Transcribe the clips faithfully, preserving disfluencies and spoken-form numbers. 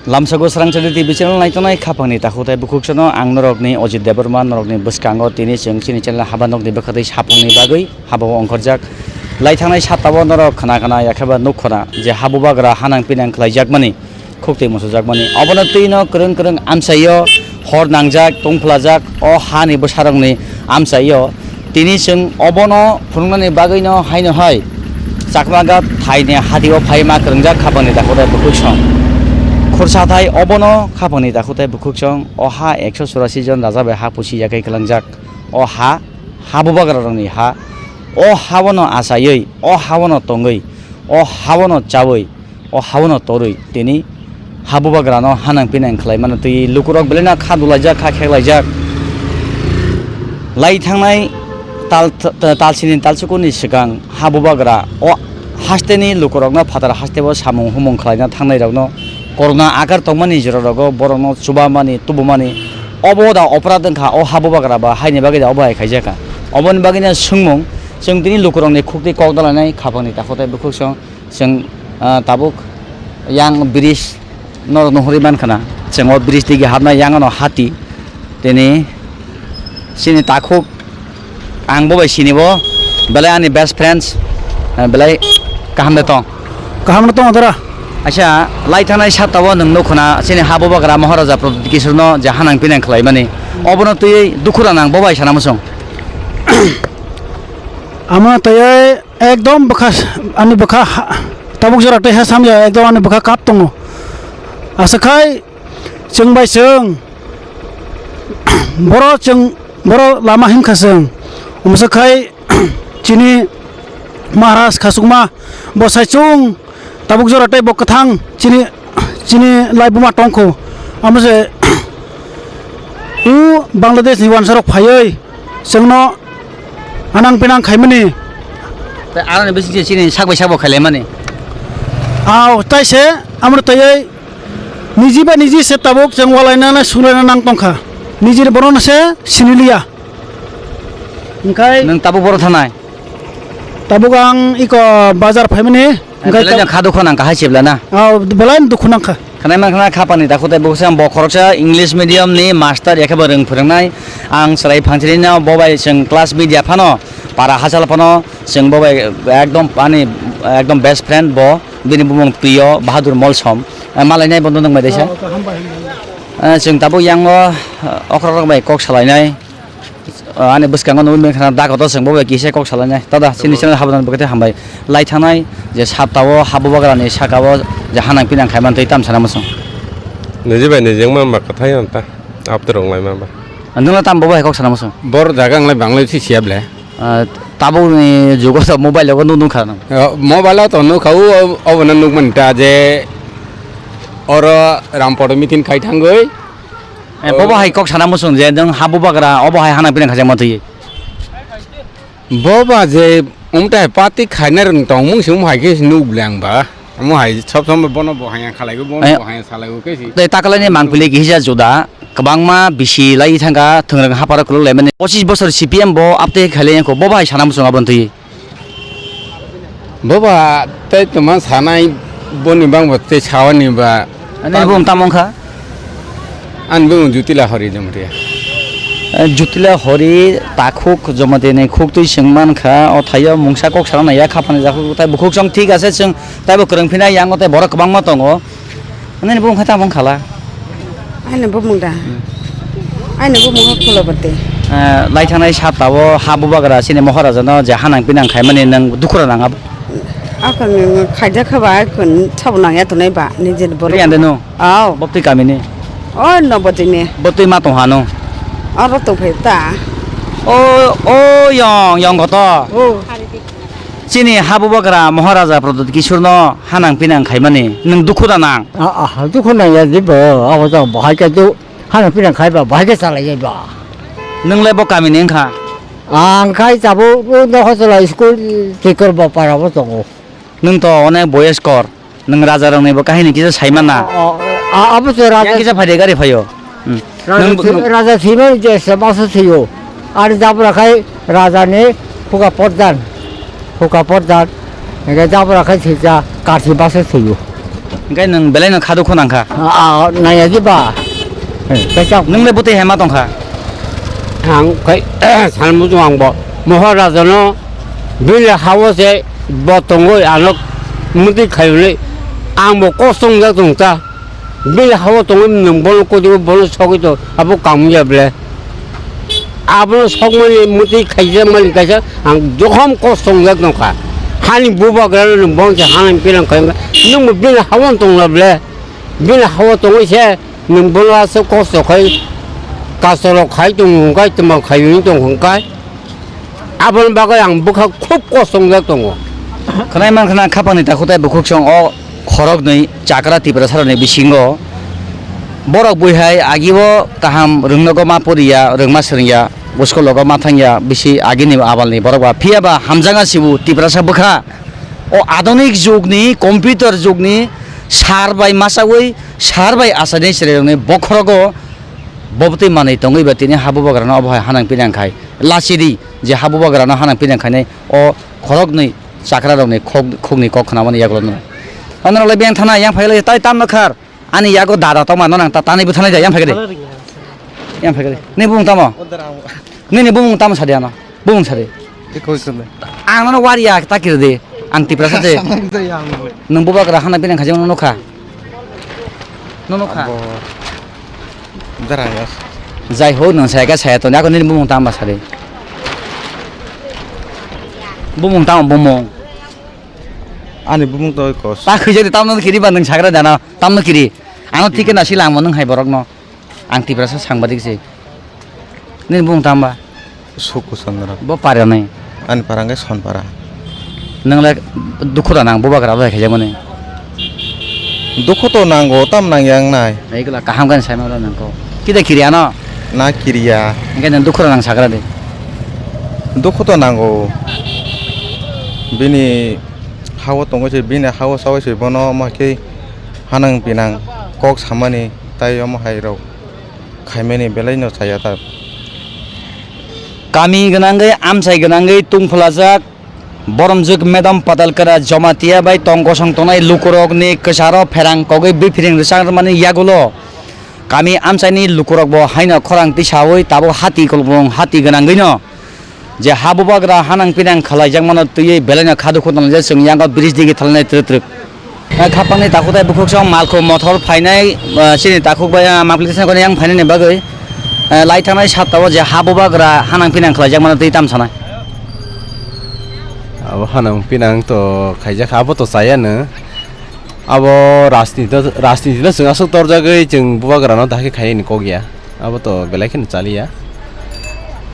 Lamsago Srangchali T V channel naitongnai khapangni takhuk tei bukhuksano ang norokni Ojit Debbarma, norokni bwskango tini chwng chini channel haba nokni bwkhatwi sapungni bagwi habao ongkhorjak. Lai thangnai saptao norok khna khna yakheba nuk khna je habubagra hanang pinang khlaijakmani, khuktwi musujakmani. Obono twino kwrwng kwrwng amchaio hor nangjak, tongphlajak, o hani bwsarokni amchaio. Tini chwng obono phunuknani bagwino haino hai Chakmagat thaini hatio phaima kwrwngjak khapangni takhuk tei bukhuksong. Khursa thai obono khapangni takhuk tei bukhuksong. O ha ekso churasi jon raja bai ha pusi yakai kwlangjak. O ha, habubagrarokni ha. O habono achaiwi, o habono tongwi, o habono chawi, o haono torwi tini habubagrano hanang pinang khlaimano twi lukurok belaino kha dulaijak, kha kheklaijak. Lai thangnai tal, talsini talsukuni swkang habubagra o hasteni lukurokno phatar hasteo samung humung khlaina thangnairokno korona akar tongmani jorarogo borokno chubamani, tubumani obo da oporad wngkha o habubagra ba haini bagwi da obo hai khaijakha. Oboni bagwino swngmung chwng tini lukurokni khuktwi kok dalainai khapangni takhuk tei bukhuksong. Chwng, ah, tabuk yang bridge no nuhuri mankha na. Chwng o bridge digi hapnai yang ano hati. Tini chini takhuk ang bo bai sini bo belai ani best friends, eh, belai kaham de tong. Kaham no tong dara. Acha lai thanai saptao nwng nukhuna chini habubagra Maharaja Pradyut Kishore no je hanang pinang khlai mani. Obono twi dukhu ranang bo bai sana musung. Ama tayai Ekdom bwkha, ani bwkha ha-, tabuk jora tei ha samya ekdom ani bwkha kap tongo. Aswk khai chwng bai chwng boro chwng boro lama himkha chwng. Umswk khai chini Maharaj khasukma bo sai chwng tabuk jora tei bo kwthang chini, chini lai buma tongkho. Amo se u Bangladesh ni wansarok phaiwi chwngno anang pinang khaimani. Tei aroni bising se chini sak bai sak bo khailaimani. Aw, tai se amro tayai niji ba niji se tabuk chwng walaina na sulaina nang tongkha. Niji borokno se siniliya. Hwnkhe nwng tabuk boro thanai? Tabuk ang iko bazar phaimani. Hwnkhe belai tab- no kha dukhu nang kahai chibla na? Aw, belai dukhu nangkha. Khwnai mankha khapani takhuk tei bukhuksong bo khoroksa English medium ni master, yakhe bo rwng phwrwngnai. Ang chwrai phangsiri no bo bai chwng class media phano, para hachal phano chwng bo bai ekdom ani ekdom best friend bo, bini bumung Priyo Bahadur Molsom. Eh, malainai bondo nang bai daisa. Oh, okay, hambai, hambai. Eh, chwng tabuk yang o, eh, okhrok rok bai kok salainai. Ah, ani bwskango nugwi mankha na dagoto chwng bo bai kisa kok salainai. Tada, chini channel habna bwkhe hambai. Lai thanai je saptao habubagrani sakao je hanang pinang khaimani twi tam sana muchung. Niji bai niji wngma ma kwthai ang ta. Apto rwng lai ma ba. Nwngno tam bo bai kok sana muchung. Bor jaga ang lai banglai si siya ble. Ah, tabukni jugo to mobile o nuk nukha nang. O, mobile o to nukha u, o, obono nukmani ta je oro Rampoto meeting khai thangwi. Eh, bobo hai kok sana muchung je nwng habubagra obo hai hanang pinang khajakma twi. Boba je umtai party khaina rwng tongmung se um hai khe nuk le ang ba. Omo hai sob somoi bono bo hai ang khalaigo, bono eh, bo hai ang salaigo khe si. Tei takalani mangpili kisa juda kwbangma bisi lai thangkha, thwngrwng haparo kwlwk laimani. Pochis bosor C P M bo update khailai wngkho, bobo hai sana muchung aboni twi. Boba tei tongma sanai boni bangbo tei sawani ba. Ani bung tamo wngkha? Ani bung Jutila Hori Jamatia. Eh, Jutila Hori takhuk Jamatia ni khuk twi chwng mankha, o thaio mungsa kok sana naiya khapani jakhuk tai bukhuk song thik ase chwng taibo kwrwng phina yango tei borok kwbangma tongo. Ani bung kha tamo wngkhala? Ani bumung da. Hmm. Ani bumung kha Kulobati. Eh, lai thanai saptao habubagra chini Maharaja no je hanang pinang khaimani nwng dukhu ra nang abo? Akon khaijak kha ba, akon sabo nang ya tonai ba, nijini borok. Ri ande no? Aw. Botwi kamini? O no botwi ni. Botwi ma tong hano? Oro tong phai ta. O, o yong, yong koto. O. Chini habubagra Maharaja Pradyut Kishore no hanang pinang khaimani nwng dukhu da nang? A, a, dukhu nang ya di bo, abo to bahai khe du, hanang pinang khai ba, bahai khe chalai ya ba. Nwng le bo kamini wngkha? Ang khai tabuk o Nokhosla school tikor bo para bo tongo. Nwng to onek boyes kor. Nwng raja rok ni bo kahini kisa sai mana. O, o, a, abo se raja. Yang kisa phai de gari phaio. Hmm. Raja nwng, si-, nwng raja sima je se masa siyo. Ar jabra khai raja ni huka pordan. Huka pordan. Ege jabra khai sija karsi basa siyo. Hwnkhe nwng belai no kha dukhu nangkha. Ah, naiya di ba. Hey. Nwng le bwtwi hai ma tongkha. Ang khai salmu ang bo. Mohor raja no bini hawo se bo tongoi ano muti khayuli ang bo kosong jak tongta. Bini hawo tongoi nwng bono kodi bono sogoi to abo kamu ya ble. Abono sokmani muti khaijak mani kaisa ang jokhom kosong jak tongkha. Hani bubagra no bongse hanang pinang khaiyang nwng bo bini hawan tongla ble. Bini hawa tongwi se nwng bono aswk kosto khai kasaro khai tong hwnkhai tamo khai wng tong hwnkhai aboni bagwi ang bwkha khub kosto wngjak tongo. Khwnai mankha na khapangni takhuk tai bukhuk song o khoroknwi chakra Tiprasarokni bisingo borok bui hai agi o kaham rwngnogo ma poriya rwngma swrwngya school logo ma thangya bisi agini abalni borok ba phiya ba hamjakma sibu Tiprasa bwkha. O adhonik jugni, computer jugni sar bai machaui, sar bai achainai chwrairokni bokhorogo bobtwi manwi tongwi ba tini ha bubagrano obo hai hanang pinang khai lachidi je ha bubagrano hanang pinang khainai o khoroknwi chakrarokni khok-, khukni kok khnamani yagulo no. Ano rwlai beng thana yang phailai tai tamno khar. Ani yago dada tongma no nang ta tani bwthanai da yang phai de. Yang phai de. Ni bumung tamo? Ni ni bumung tamo sadi ano. Bumung sadi. Ang no wari ya ta kir de. Ang Tiprasa de. Nung bubagra hana binang khaje no nokha. No nokha. Jai ho nung saya ka saya to ako ni bumung tamo sadi. Bumung tamo bumung. Ani bumung to kos. Ta khijadi tamno kiri ba nung sagra dana. Tamno kiri. Ano tike na sila amo nung hai borok no. Ang Tiprasa sangbadik se. Nini bumung tamba? Suku Chandra. Bo para nai. Ani para hwnkhe Sonpara. Nung le dukhu da nang bubagra bai khaijak mani. Dukhu to nango, tam nang yang nai. Ai kula kaham kan sai ma nang ko. Kida kiri ano? Na kiriya. Hwnkhe nung dukhu da nang sagra de. Dukhu to nango. Bini hawo tongwi se, bini hawo sawi se bono ma khe hanang pinang kok samani. Tai omo hai rok khaimani belai no chaya ta. Kami gwnangwi amchai gwnangwi tungphulajak boromjwk Madam Patalkara Jomatia bai tong kosong tongnai lukurokni kwcharo pherang kogwi biphiring rwchang rwmani yagulo kami amchaini lukurokbo haino khorang tisaui tabuk hati kolbong hati gwnangwino je ha bubagra hanang pinang khalaijakmano twiwi belaino kha dukhu tongo je chwng yango bridge digi thalnai twrwk twrwk. Khapangni takhuk tai bukhuksong malkhung mothor phainai, ah, chini takhuk bai, ah, mapli tisana kono yang phainani bagwi, ah, lai thangnai satta o je ha bubagra hanang pinang khlaijakmano twi tam sanai. Abo hanang pinang to khaijak abo to chayano. Abo rajniti, rajniti no chwng aswk torjagwi chwng bubagrano dahai khe khainani kok ya. Abo to belai kheno chaliya.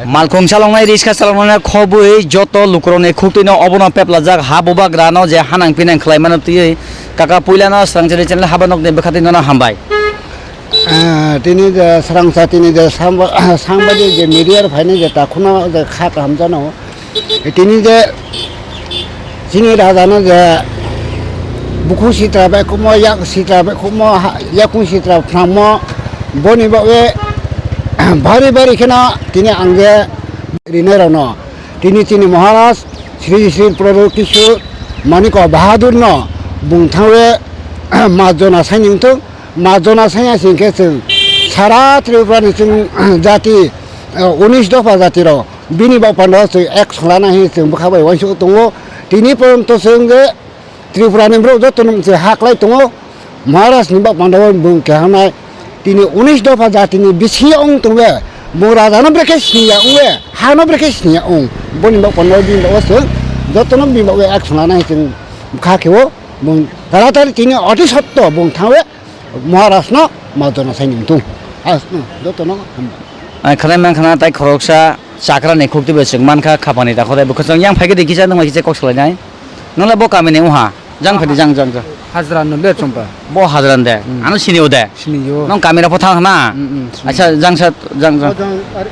Malkhung chaloknai, riska chaloknai khobwi joto lukurokni khuktwino obono peplajak ha bubagrano je hanang pinang khlaimano twiwi kaka puilano swrangchari channel haba nokni bwkhatwi nono hambai. Ah, tini je swrangsa tini je samba-, sangbaji je media rok phainai je takhukno je kha kaham jano. Tini je chini raja no je bukhuk sitra bai khukmo, yak sitra bai khukmo, ha-, yakung sitra phrangmo, boni bagwi bari bari kheno tini ang je rinai rok no tini chini Maharaj Sri Sri Prodo Kishore Manikya Bahadur no bung thangwi ma jona sai nung thung. Ma jona sanya singkhe chwng sara Tripura ni chwng jati, eh, unis dopha jati rok bini bak panda chwng ek songla nai hinwi chwng bwkha bai uansuk tongo. Tini poronto chwng je Tripura ni borok joto no chwng haklai tongo. Maharaj ni bak panda o bung keha nai tini unis dopha jati ni bisingo wng tongwi bung raja no brekhe siniya wngwi ha no brekhe siniya wng boni bak panda o bini bak o chwng joto no bini bak o ek songla nai chwng bwkha khe o bung taratari tini oti sotto bung thangwi. Maharaj no ma jona sai nung tung. As, no, joto no hambai. Ai khwnai mankha na tai khoroksa chakra ni khukti bai chwng mankha khapani ta khotai bwkhwsong yang phaikhe de kisa nung kisa kok salai nai. Nung le bo kami ni wngha. Jang phadi jang jang jang. Hajra no le chumpa. Bo hajra de. Hmm. Ano sini o de. Sini o. Nung kami ra pho thang na. Hmm, hmm, sini. Acha jang sa jang jang. Bo jang, are.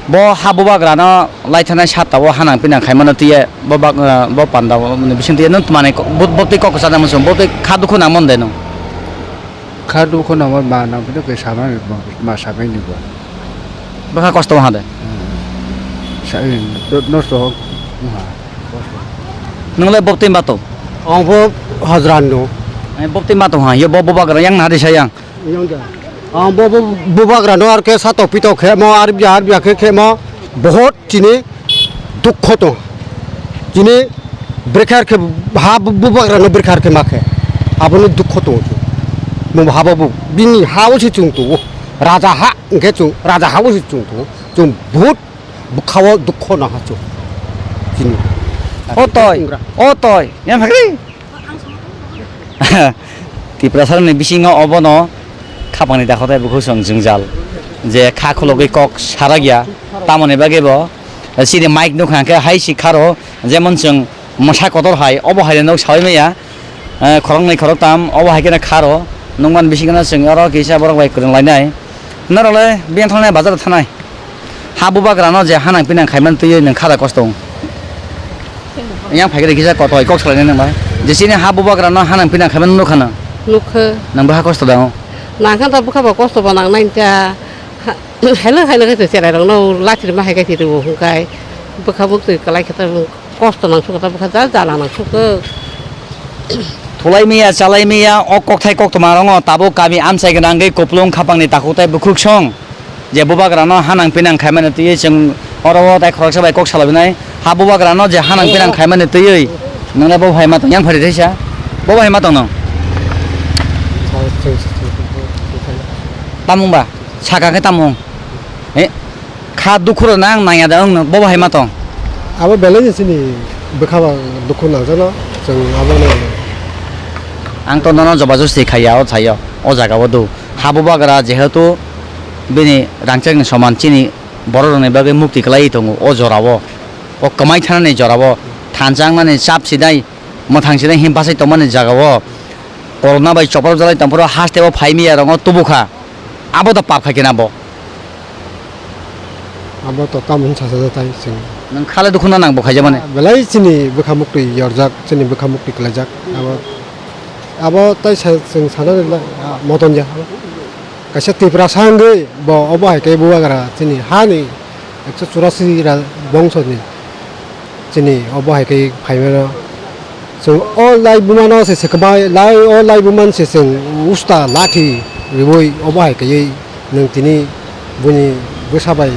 Bo ha bubagra no lai thanai satta o hanang pinang khaimano tiye bo bak, eh, bo panda o mane bising tiye nung tmani ko-, bo, bo tei kok sana muchung, bo tei kha dukhu nang mon de nung. Kha dukhu nang mon ma nang pino ke sama ni bo, ma sama ni bo. Bwkha kosto ha de. Hmm. Sa, eh, do-, nosto ha. Nung le bo tei ba to? Ang bo hajran do. Bopti ma tong ha, yo bo bubagra yang na de sayang. Yang ja. Ah, bo, bo, bubagra no ar ke sato pito khe mo, ar bia, ar bia khe khe mo, bahut chini dukho tong. Chini brekhar khe ha bu-, bubagra no brekhar khe ma khe. Abo ni dukho tong. Mo ha bo bu, bini ha o si chung tu. Raja ha, hingkhe chung, raja ha o si chung tu. Chung bahut bwkha o dukho no ha chung. Chini. O toi, o toi, yang phagri. Tiprasarokni bisingo obono khapangni dakhotai bukhuk chwng jwngjal. Je kha khulogwi kok sarak ya, tamoni bagwi bo chini mic nukha hwnkhe hai si kharo, jemon chwng mwsa kotor hai, obo hai nok saui maya, eh, khoroknwi khoroktam, obo hai kheno kharo, nukmani bisingo chwng oro kisa borok bai kwrwng lainai. Norok le biyang thangnai bazar thanai. Ha bubagra no je hanang pinang khaimani twiwi nwng khada kosto wng. Yang phaikhe kisa kotoi kok salainai nang bai. Je chini ha bubagra no hanang pinang khaimani nukha nang. Nukha. Nang bwkha kosto da wng. Nang kha da bwkha ba kosto ba nang nai ta. Ha, hello hello khe cherai rok no lathir ma hai khe twi rwo hwnkhe. Bwkha bwk twi kwlai khe ta wng. Kosto nang sukha ta bwkha ja jala nang sukha. Thulai miya, chalai miya, o kokthai koktwma rongo tabuk kami amchai gwnangwi kupulung khapangni takhuk tei bukhuk song. Je bubagrano hanang pinang khaimani twiwi chwng oro o tai khoroksa bai kok salai binai. Ha bubagrano je hanang pinang khaimani twiwi nwngle bo hai ma tong yang phari thaisa. Bo hai ma tong nw. Tamung ba? Saka khe tamung. Eh, kha dukhu rw nang nangya da wng nw, bo bo hai ma tong? Abo belai ni chini bwkha ba dukhu nangjakno chwng abo no. Ang to nono joba josti khaiya o thaio, o jaga o do. Ha bubagra jehetu bini rangchak ni soman chini borok rok ni bagwi mukti kwlai tongo o jora o. O kwmai thana ni jora o, thansa wng nani chap sidai, mwthang sidai him bachai tongmani jaga o. Corona bai chopropjalai tongphuru haste o phai miya rokno tubukha. Abo da pap khaikhe na bo. Abo to tamoni sasajatai chwng. Nwng khale dukhu na nang bo khaijamani. Belai chini bwkha muktwi yorjak, chini bwkha muktwi kwlaijak. Abo, abo tai sa, chwng sana rwla, ah, moton ya. Kaisa Tiprasa wngwi bo obo hai khe bubagra chini hani ekso churasi ra-, bongso ni. Chini obo hai khe phaimano. Chwng o lai bumano se se kwbai, lai, o lai buman se chwng usta lathi riwi obo hai khe nwng tini buini bwsa bai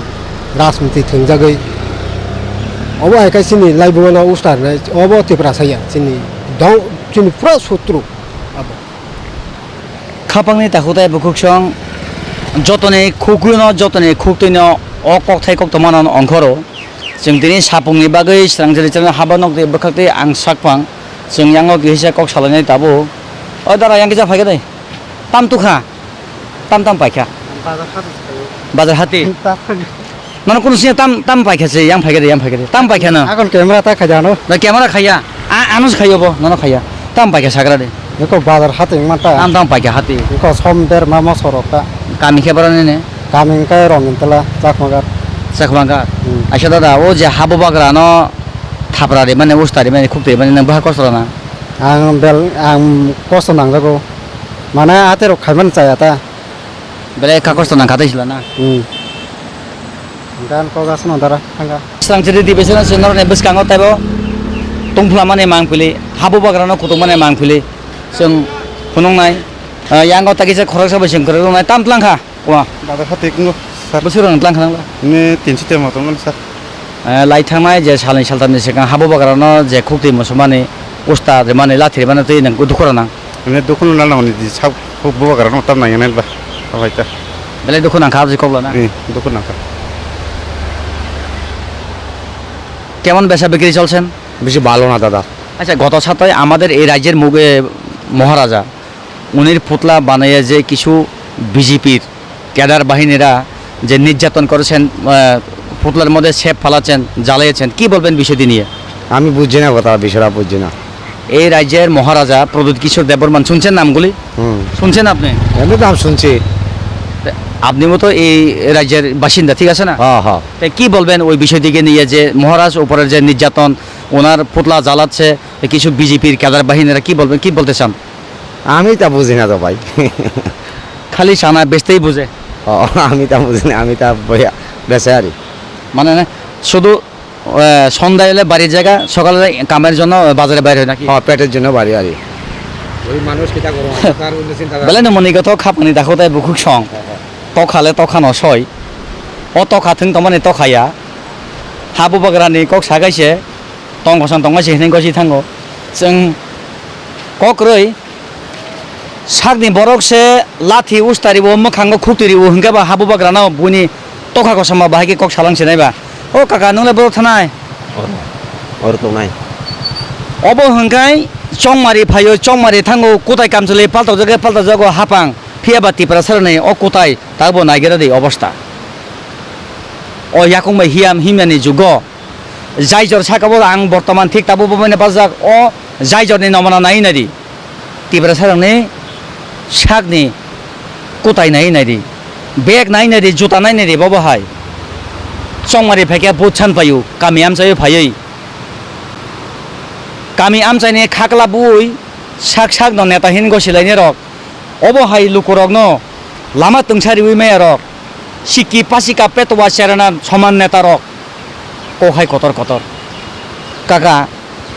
rajniti thwngjagwi. Obo hai khe chini lai bumano usta rwnai, obo Tiprasa ya, chini dong, chini pura sotru abo. Khapangni takhuk tei bukhuk song jotoni khukui no, jotoni khuktwi no o kokthai koktwma no ongkhoro. Chwng tini sapungni bagwi srangchari chwrwng haba nok twi bwkhak twi ang sakphang. Chwng yango kisa kok salainai tabuk. O dara yang kisa phaikhe dai. Tam tukha. Tam tam paikha. Bazar hati se khayo. Bazar hati. Nono kunu sini tam, tam paikha se, yang paikha de, yang paikha de. Tam paikha no. Akon camera ta khaja no. Na camera khaya. A, ano se khayo bo, nono khaya. Tam paikha sagra de. Eko bazar hati mata. Tam tam paikha hati. Eko som der ma mosorok ta. Kami khe bara nene. Kami khe rong intela, Chakmagar. Chakmagar. Hmm. Aisa dada, o je habo bagra no thapra de mane, usta de mane, khuk de mane, nang baha kosto na. Ang bel, ang kosto nangjago. Mane ate rok khaiman chaya ta. Belai kha kosto nang kha tei sila na. Hmm. Gan kok asno dara thanga. Srang chiri di besena se norni bwskango taibo tongphla mani mangpili, habo bagrano kutung mani mangpili. Chwng phunuknai, ah, yango ta kisa khoroksa bai chwng kwrwk rwnai tam tlang kha. Kwa. Bazar hati kungo, sir. Bwswk rok tlang kha nang la? Ini tinso tema tong sir. Eh, lai thangnai je salni saltamni swkang habo bagrano je khukti muchumani usta rimani lathi rimani twi nang dukhu rwnang. Ini dukhu rwna nang ni di sak huk bo bagrano tam nang nai ba. Abai ta. Belai dukhu nang kha aboni kok lana. Ni dukhu nang kha. কেমন বেচা বিক্রি চলছেন? বেশি ভালো না দাদা। আচ্ছা, গত সপ্তাহে আমাদের এই রাজ্যের মুখে মহারাজা উনির পুতলা বানিয়ে যে কিছু বিজেপির ক্যাডার বাহিনীরা যে নির্যাতন করেছেন, আহ, পুতলার মধ্যে ছেপ ফালাচ্ছেন, জ্বালিয়েছেন, কি বলবেন বিষয়টি নিয়ে? আমি বুঝছি না কথা, বিষয়টা বুঝছি না। এই রাজ্যের মহারাজা প্রদ্যুৎ কিশোর দেববর্মন, শুনছেন নামগুলি? হুম। শুনছেন আপনি? এমনি তো আমি শুনছি। তা আপনিও তো এই রাজ্যের বাসিন্দা, ঠিক আছে না? হ্যাঁ, হ্যাঁ। তা কি বলবেন ওই বিষয়টিকে নিয়ে যে মহারাজ উপরের যে নির্যাতন, ওনার পুতলা জ্বালাচ্ছে, কিছু বিজেপির ক্যাডার বাহিনীরা, কি বলবেন, কি বলতে চান? আমি তা বুঝি না তো ভাই। খালি চানা বেচতেই বুঝে। ও, আমি তা বুঝি না, আমি তা বইয়া বেচে আরি। মানে না, শুধু, আহ, সন্ধ্যায় এলে বাড়ির জায়গা, সকালে কামের জন্য বাজারে বাইরে হয় নাকি? হ্যাঁ, পেটের জন্য বাড়ি আরি। Goribe manush kita gorong, kita aro unni chinta. Belai no mwnwi gothok khapangni dakho tai bukhuk song. Tokha le tokha no soi. O tokha thwng tongmani tokha ya. Ha bubagrani kok sakai se. Tong kosong tongma se hinwi gosi thango. Chwng kok rwi sakni borok se lathi ustaribo mwkhango khukti ribo hwnkhe ba ha bubagrano buini tokha kosom ba bahai khe kok salang sinai ba. O kaka, nwng le borok thanai? Oro, oro tongnai. Obo hwnkhe chongmari phaio, chongmari thango, kutai kamchwlwi paltaujagwi paltaujago hapang. Phiya ba Tiprasarokni o kutai tabo naigra di obostha. O yakung bai hiyam himyani jugo jai jor saka bo ang bortoman thik tabo bo mane bajak o jai jorni nomona nai nai di. Tiprasarokni sakni kutai nai nai di, bag nai nai di, juta nai nai di, bobo hai. Chongmari phaikhe vote san paio, kami amchaio phaiwi. Kami amchaini khakla bui sak sak no neta hin gosi lainai rok. Obo hai lukurokno lama twngsa riwi maya rok. Sikki pasika petwa cherana soman neta rok. Kok hai kotor kotor. Kaka,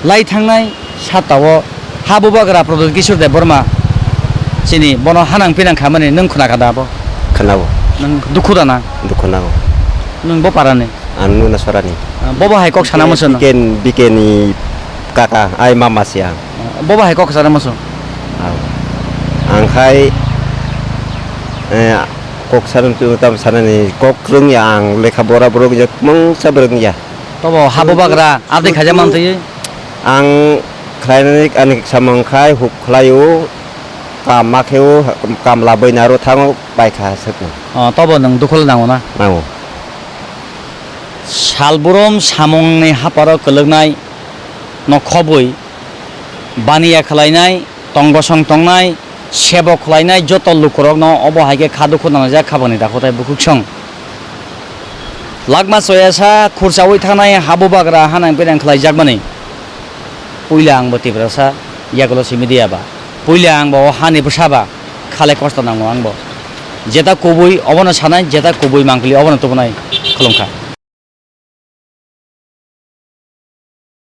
lai thangnai satta o ha bubagra Pradyot Kishore Debbarma chini bono hanang pinang khamani nwng khna kha da bo? Khna bo. Nwng dukhu da na? Dukhu nango. Nwng bo parani? Ang nuna sorani. Ah, bobo hai kok sana muchung. Biken, bikeni kaka, ai mama siya. Bobo hai kok sana muchung. Ang khai, eh, kok sana tu tam sana ni kok rung ya ang lekha bora borok ya mung sa bereng ya. Tobo ha bubagra abdi khaja mantwi. Ang khlainani ani samung khai huk khlaio, kam ma khaio, kam labwi naro thango bai kha sukno. Oh, tobo nwng dukhu nango na? Nango. Salburum samungni haparo kwlwknai no khobwi baniya khlainai, tong gosong tongnai, sebo khlainai joto lukurokno obo hai khe kha dukhu nangjak khabangni dakhotai bukhuk song. Lakma choyasa khurchaui thangnai ha bubagra hanang pinang khlaijakmani. Puila ang bo Tiprasa, yagulo simi diya ba. Puila ang bo o hani bwsa ba, khale kosto nango ang bo. Jeta kubui obono sanai, jeta kubui mangpili obono tubunai khulumkha.